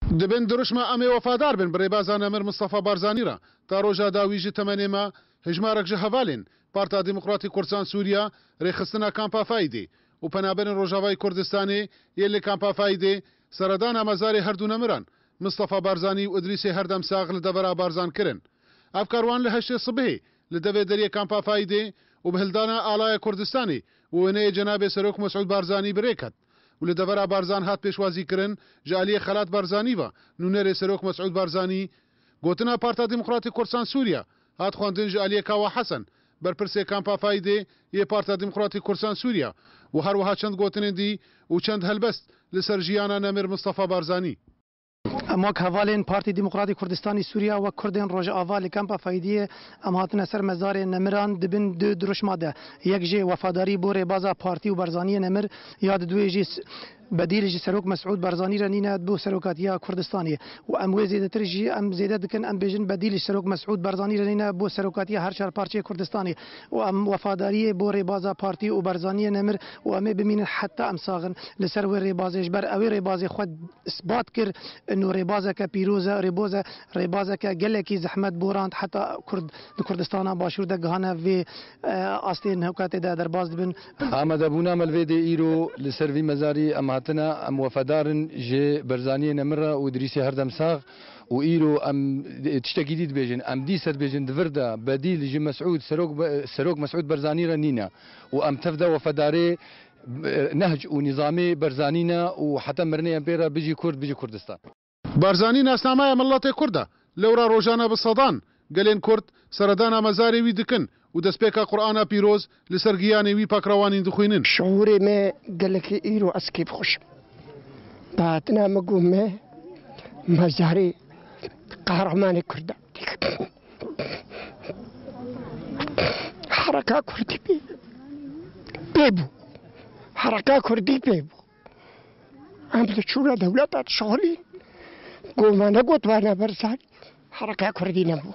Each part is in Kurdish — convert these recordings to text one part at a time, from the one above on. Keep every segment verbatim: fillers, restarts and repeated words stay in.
Dibin dirûşma em ê wefadar bin bi rêbaza nemir Mistefa Barzanî re. Ta roja dawî ji temenê me hejmarek ji hevalên Parta Demokratîk Kurdistan Sûriya rêxistina Kampa Faîdê û penaberên Rojavayê Kurdistanê yên li Kampa Faîdê seredana mezarê herdu nemiran Mistefa Barzanî û Idrîsê Herdemsax li devera Barzan kirin. Ev karwan li heştê sibihê li devê deriyê Kampa Faîdê û bi hildana alaya Kurdistanê û wêneyê Cenabê Serok Mesûd Barzanî bi rê ket û li devera Barzan hat pêşwazîkirin ji aliyê Xelat Barzanî ve, nûnerê Serok Mesûd Barzanî. Gotina Parta Demokratîk Kurdistan Sûriya hat xwendin ji aliyê Kawa Hesen, berpirsê Kampa Faîdê yê Parta Demokratîk Kurdistan Sûriya û her wiha çend gotinên dî û çend helbest li ser jiyana nemir Mistefa Barzanî. Em wek hevalên Partî Demokratîk Kurdistanî Sûriya, wek Kurdên Rojava li Kampa Faydiyê, em hatine ser mezarê nemiran di bin du dirûşma de. Yek jê wefadarî bo rêbaza partî û Barzaniyê nemir, ya di duyê jî s-, bedîl ji Serok Mesûd Barzanî re nîne bo serokatiya Kurdistanê. Û em wê zêdetir jî em zêde dikin, em bêjin bedîl ji Serok Mesûd Barzanî re nîne bo serokatiya her çar parçeyê Kurdistanê. Û em wefadariyê bo rêbaza partî û Barzaniyê nemir û em ê bimînin heta em sax in. Li ser wê rêbazê, ji ber ew ê rêbazê xwe isbat kir, ino rêbazeke pîroz e, rêboz e, rêbazeke gelekî zehmet borand heta Kurd di Kurdistana Başûr de gihane vê, e, astê newketê de derbas dibin. Amadebûna me li vê dê îro li ser vî mezarî em hatine, em wefadar in ji Barzaniyê nemir re û Idrîsê Herdemsax û îro em tiştekî dî dibêjin. Em dîse dibêjin di vir de bedîl ji Mesûd, Serok Be-, Serok Mesûd Barzanî re nîne û em tev de wefadarê nehc û nîzamê Barzanî ne û heta mirinê em pê re bijî Kurd, bijî Kurdistan. Barzanî nasnameya miletê Kurd e. Lewra rojane bi sedan gelên Kurd seredana mezarê wî dikin û destpêka Qur'ana pîroz li ser giyanê wî pakrewanîn dixwînin. Şiûrê me gelekî îro ez kêfxweş im. Bi hatina me got me mezarê qehremanê Kurd e. Hereka Kurdî pê, pê bû. Hereka Kurdî pê bû. Em diçûne dewleta dişixulîn. Ku me negot wana Barzanî, hereka Kurdî nebû.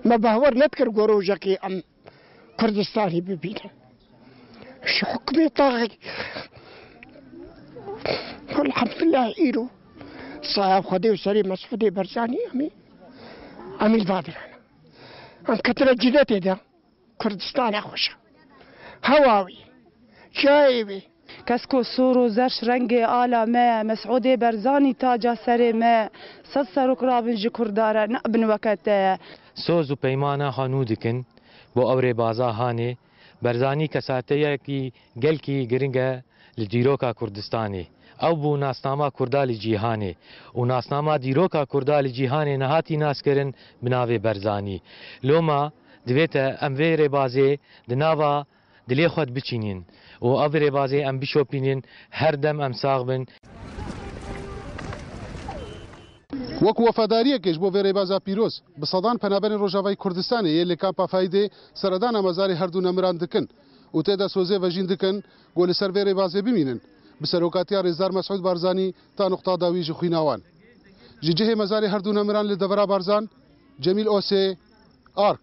Me bawer nedikir ku rojekê em Kurdistanê bibînin. Ji hukmê taxê. Elhamdulillah îro saya Xwedê û serê Mesûdê Barzanî em ê, em ê li va dirane. Em ketine cînetê de. Kurdistana xweş e. Hewa wî, çiyayê wî. Kesko sor û zerş rengê ala me, Mesûdê Barzanî taca serê me, sed serok rabin ji Kurda re, nabin weke te. Soz û peymana xwe nû dikin bo ew rêbaza hanê. Barzanî kesatiyekî gelkî giring e li dîroka Kurdistanê. Ew bû nasnama Kurda li cîhanê û nasnama dîroka Kurda li cîhanê nehatî naskirin bi navê Barzanî. Loma divê te em vê rêbazê di nava dilê xwe de biçînin û ev rêbazê em bişopînin, her dem em sax bin. Wek wefadariyekê ji bo vê rêbaza pîroz, bi sedan penaberên Rojavayê Kurdistanê yê li Kampa Faydê seredana mezarê herdu nemiran dikin û tê de sozê vejîn dikin ku li ser vê rêbazê bimînin, bi serokatiya Rêzdar Mesûd Barzanî ta nuqta dawî ji xwîna wan. Ji cihê mezarê herdu nemiran li devera Barzan, Cemîl Osê, Ark.